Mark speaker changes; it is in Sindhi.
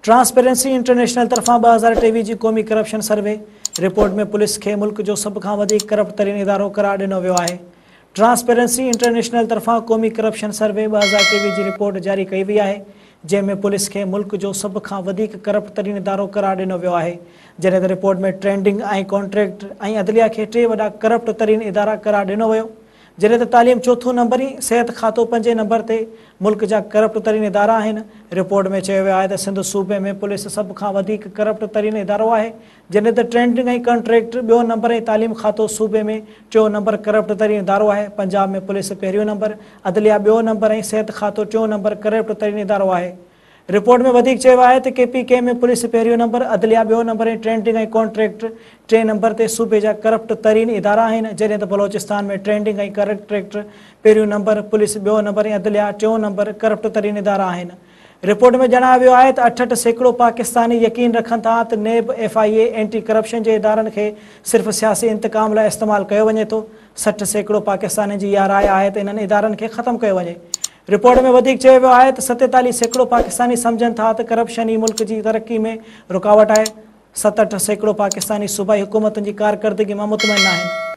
Speaker 1: ٽرانسپيرنسي انٽرنيشنل طرفان 2023 جي قومي ڪرپشن سروي رپورٽ ۾ پوليس کي ملڪ جو سڀ کان وڌيڪ ڪرپٽ ترين ادارو قرار ڏنو ويو آهي. ٽرانسپيرنسي انٽرنيشنل طرفان قومي ڪرپشن سروي 2023 جي رپورٽ جاري ڪئي وئي آهي، جنهن ۾ پوليس کي ملڪ جو سڀ کان وڌيڪ ڪرپٽ ترين ادارو قرار ڏنو ويو آهي. جڏهن ته رپورٽ ۾ ٽريڊنگ ۽ ڪانٽريڪٽ ۽ عدليه کي ٽي وڏا ڪرپٽ ترين ادارا قرار ڏنو ويو. جڏهن ته تعليم چوٿون نمبر ۽ صحت کاتو پنجين نمبر تي ملڪ جا ڪرپٽ ترين ادارا آهن. رپورٽ ۾ چيو ويو آهي ته سنڌ صوبي ۾ پوليس سڀ کان وڌيڪ ڪرپٽ ترين ادارو آهي، جڏهن ته ٽريڊنگ ۽ ڪانٽريڪٽ ٻيو نمبر ۽ تعليم کاتو صوبي ۾ ٽيون نمبر ڪرپٽ ترين ادارو آهي. پنجاب ۾ پوليس پهريون نمبر، عدليه ٻيو نمبر ۽ صحت کاتو ٽيون نمبر ڪرپٽ ترين ادارو آهي. رپورٽ ۾ وڌيڪ چيو آهي ته ڪي پي ڪي ۾ پوليس پهريون نمبر، عدليه ٻيو نمبر ۽ ٽريڊنگ ۽ ڪانٽريڪٽ ٽئين نمبر تي صوبي جا ڪرپٽ ترين ادارا آهن، جڏهن ته بلوچستان ۾ ٽريڊنگ ۽ ڪانٽريڪٽ پهريون نمبر، پوليس ٻيو نمبر ۽ عدليه ٽيون نمبر ڪرپٽ ترين ادارا آهن. رپورٽ ۾ ڄاڻايو ويو آهي ته 68% پاڪستاني يقين رکن ٿا ته NAB, F I A, anti corruption جي ادارن کي صرف سياسي انتقام لاء استعمال ڪيو وڃي ٿو، 60% پاڪستانين جي اها راء آهي ته انهن ادارن کي ختم ڪيو وڃي. رپورٽ ۾ وڌيڪ چيو ويو آهي ته 47% پاڪستاني سمجهن ٿا ته ڪرپشن ئي ملڪ جي ترقي ۾ رڪاوٽ آهي، 67% پاڪستاني صوبائي حڪومتن جي ڪارڪردگي مان مطمئن ناهن.